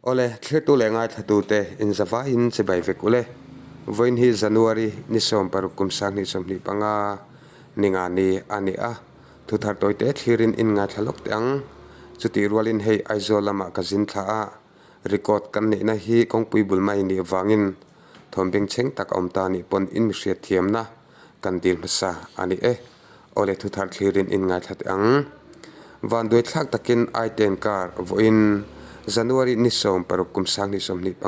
Awle, thlirtu leh ngaithlatute inzavaiin chibai vek ule. Vawiin hi January ni 16 kum 2025 ninga ni a ni a, thu thar tawite thlirin in ngaithla lawk teh ang. Chutih rualin hei Aizawl lamah ka zin thla a, record kan neihna hi kawngpui bul mai nih vangin thawm bengchheng tak a awm ta nih pawn in mihriat thiamna kan dil hmasa a ni e. Awle thuthar thlirin in ngaithla teh ang. Vanduai thlak takin Aiten car vawiin January ni 16 kum 2025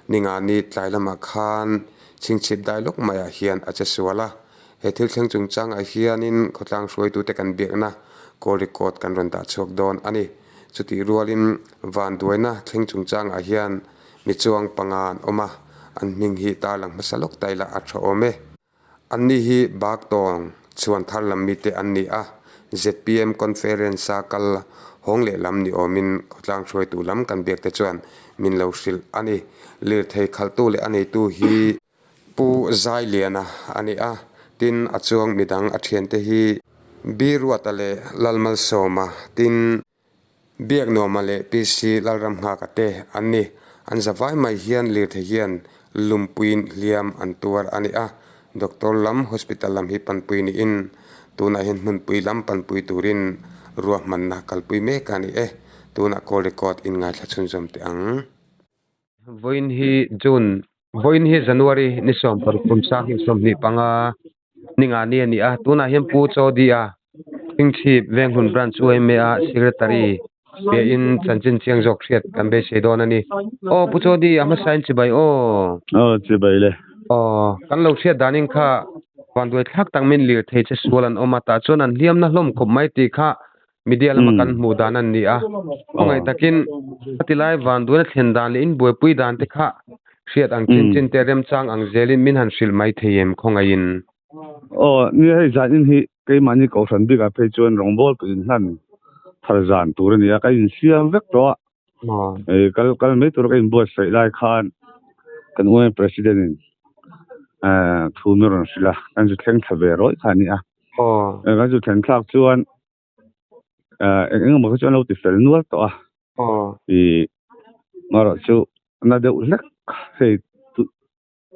ninga ni tlai lamah khan chhingchhip dai lawk maiah hian a che sual a. He thil thleng chungchangah hianin khawtlang hruaitute kan biakna call record kan rawn dah chhuak dawn a ni. Chutih rualin vanduaina thleng chungchangah hian mi chuang panga an awm a, an hming hi tarlang hmasa lawk ta ila a tha awm e. Anni hi Baktawng chhuan thar lam mite an ni a, zpm Conference-a kal hawng leh lam ni awmin khawtlang hruaitu lam kan biak te chuan min lo hrilh a ni. Lirthei khalhtu leh a neitu hi Pu Zailiana a ni a, tin a chuang midang a thiante hi Biruata leh Lalmalsawma tin Biaknuama leh PC Lalramnghaka te an ni. An zavai mai hian lirthei hian lumpuiin hliam an tuar a ni a, doctor lam hospital lam hi panpui niin tunah hian hmunpui lam panpui turin ruahmanna kalpui mek a ni e. Tunah call record in ngaithla chhunzawm teh ang. Vawiin hi June, vawiin hi January ni 16 kum 2025 ninga ni a ni a, tunah hian Pu Chaw-Di-a Chhingchhip Venghmun Branch UMA a Secretary piahin chanchin chiang zawk hriat kan beisei dawn a ni. Aw Pu Chaw-Di a hmasain chibai aw. Aw chibai le. Aw kan lo hriat danin kha vanduai thlak tak min lir thei che sual an awm a, tah chuan an hliamna hlawm khawp mai tih kha media lama kan hmuh dan an ni a, khawngaih takin a tilai vanduaina thlen dan leh inbuaipui dan te kha hriat ang chin chin te remchang ang zelin min han hrilh mai thei em khawngaihin. Aw ni hei zan in hi keimahni kohhran bikah phei chuan rawngbawl ka inhlan thar zan tur a ni a, ka insiam vek tawh a, kal kal mai tur ka inbuatsaih lai khan kan UNA President in thu min rawn hrilh a, kan zu thleng thla ve rawih kha a ni a, kan zu thlen thlak chuan eng eng emaw kha chu an lo ti fel nual tawh a ih erawh chu na deuh hlek hei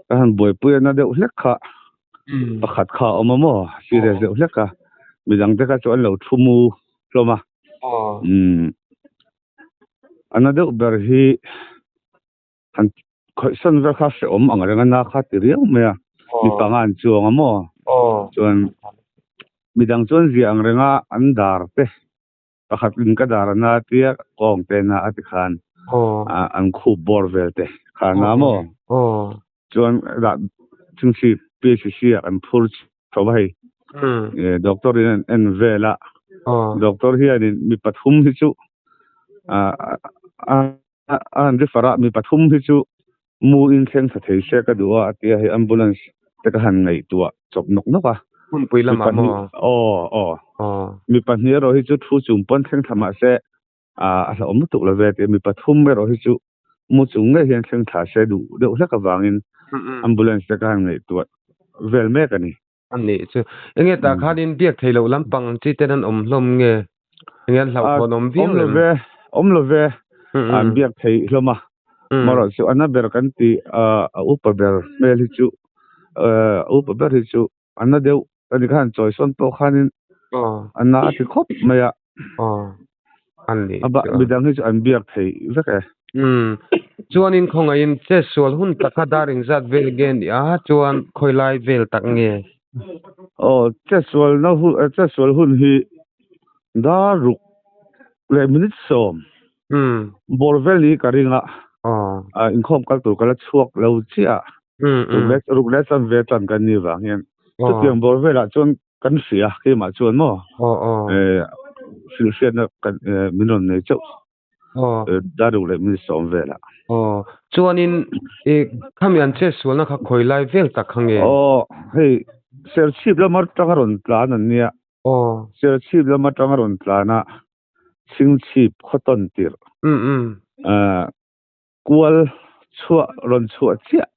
ka han buaipui a na deuh hlek kha pakhat kha a awm a maw serious deuh hlek a midang te kha chu an lo thu mu hlawm a umm a na deuh ber hi han khawihsan vel kha hrehawm ang reng a na kha ti riau mai a mi panga an chuang a maw chuan midang chuan ziah ang renga an dar te pakhat in ka dar a na tia kawng te na a ti khan an khup bawr vel te kha a na maw chuan dah chhungchhip PHC ah kan phur chho a hei doctor in an en vel a doctor hianin mi pathum hi chu A han refer a, mi pathum hi chu mu in thleng thla thei se ka duh a, a ti a, hei ambulance te ka han ngaihtuah chawp nawk nawk a. Hmunpui lamah maw? Aw, aw. Mi pahnih erawh hi chu thu chung pawn thleng thla mah se a hlauhawm lutuk lo ve a ti a, mi pathum erawh hi chu mu chung ngei hian thleng thla se duh deuh hlek avangin ambulance te ka han ngaihtuah vel mek a ni. A nih chu. Enge tah khanin biak theih loh lampang ang chi ten an awm hlawm nge? Enge an hlauhthawn awm viau lem? Awm lo ve, awm lo ve. An biak theih hlawm a. Marawh chu a na ber kan tih a upa ber hmel hi chu a upa ber hi chu a na deuh a ni khan chawisawn pawh khanin a na a ti khawp mai a. A midang hi chu an biak theih vek e. Chuanin khawngaihin che sual hun taka dar engzat vel nge ni a chuan khawilai vel tak nge? Aw che sual na hun che sual hun hi dar ruk leh minute 10 bawr vel ni ka ring a inkhawm kal tur ka la chhuak lo chiah a ruk leh chan ve tan kan ni vang hian chutiang bawr velah chuan kan hria keimah chuan maw hrilh hriatna kan min rawn nei chauh dar ruk leh minute 10 velah. Aw chuanin i khami an che sualna kha khawi lai vel tak kha nge? Aw hei Serchhip lam atanga rawn tlan an nia. Aw Serchhip lam atanga rawn tlan a Chhingchhip khaw tawn tirh kual chhuah rawn chhuah chiah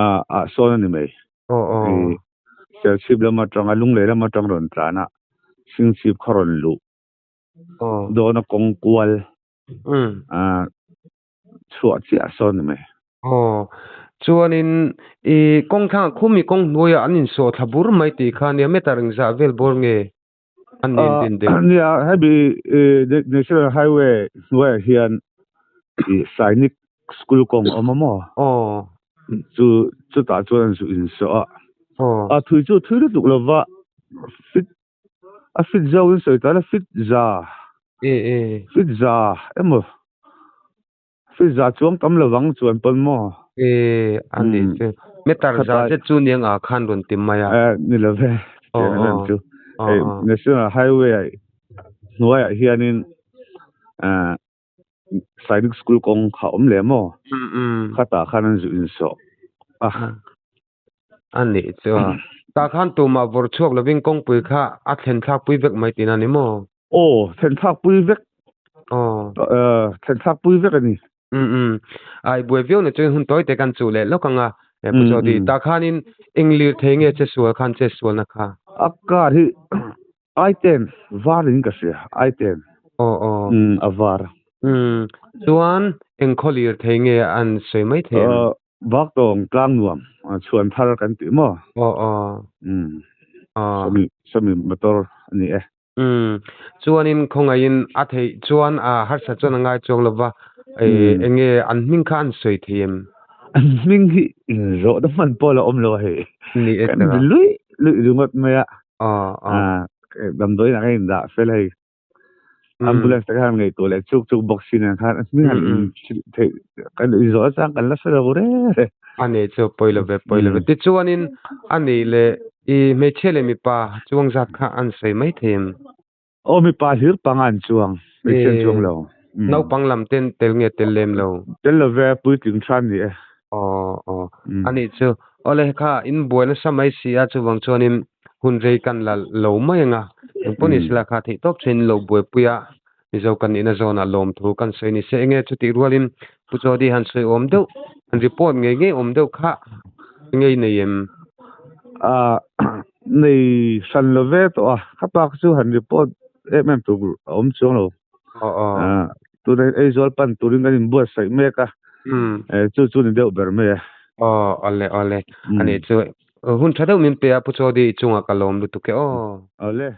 ah sawn a ni mai. Serchhip lam atanga Lunglei lam atang rawn tlan a Chhingchhip khaw rawn luh dawn a kawng kual. chhuah chiah sawn ni mai. Aw, chuanin i kawng thlangah khumi kawng hnuaiah an insawh thla bur mai tih kha nia meter engzah vel bawr nge an nen din deuh? Nia, hemi National Highway hnuaiah hian i Sainik School kawng a awm a maw? Aw. Chu chutah chuan an zu insawh a. Aw. A thui chu thui lutuk lova fit A fit zawk in sawi ta la fit za. E e. Fit za emaw fit za chuang tam lovang chuan pawn maw. E a nih chu. Meter za zet chu niang ah khan rawn ti mai a. E ni lo ve. Aw aw. Chu. Hei National Highway ah hnuaiah hianin Sainik School kawng kha awm leh maw? Khatah khan an zu insawh a. A nih chu a. Tah khan tumah vawrh chhuak lovin kawngpui kha a thlen thlakpui vek mai tihna ni maw? Aw, thlen thlakpui vek. Aw. Thlen thlakpui vek a ni. Ai buai viau na chuan hun tawi te kan chuh leh lawk ang a. Pu Chawdi, tah khanin eng lirthei nge che sual khan che sualna kha? A car hi I-ten var in ka hria, I-ten. Aw aw. Umm a var. Umm chuan eng khaw lir thei nge an sawi mai thei em? Aw Baktawng tlang nuam chhuan thar kan tih maw? Aw aw. Umm Aw. Sawmi sawmi motor a ni e. Umm chuanin khawngaihin a theih chuan a harsat chuan a ngai chuang lova e eng nge an hming kha an sawi thei em? An hming hi inzawhna hman pawh la awm lo a hei. Ni e Kan tira. luih luih ringawt mai a. Aw aw. Damdawiin ah ka indah fel hei. Ambulance te khan ngaihtuah leh chuk chuk bawk si nen khan hming han in theih kan inzawh atang kan la hre lo reng reng. A nih chu pawi lo ve pawi lo ve. Tichuanin a nih leh i hmeichhia leh mipa chuang zat kha an sawi mai thei em? Aw mipa hlir panga an chuang, hmeichhia an chuang lo. Naupang lam ten tel nge tel lem lo? Tel lo ve, puitling tha an ni e. Aw aw, a nih chu. Awle kha in buai nasa mai si a, chuvang chuanin hun rei kan la lo mai ang a. Engpawh ni sela kha theih tawp chuan in lo buaipui a, Mizo kan nihna zawnah lawmthu kan sawi ni se. Enge chutih rualin Pu Chawdi han sawi awm deuh, han report ngei ngei awm deuh kha enge i nei em? Ah, nei hran lo ve tawh a, ka pa kha chu han report em em tur a awm chuang lo. Aw aw. Ah, tunah hian Aizawl pan turin kan inbuatsaih mek a, chu chu ni deuh ber mai e. Aw, awle awle. Ani chu hun tha deuh min pe a Pu Chawdi i chungah ka lawm lutuk e aw. Awle.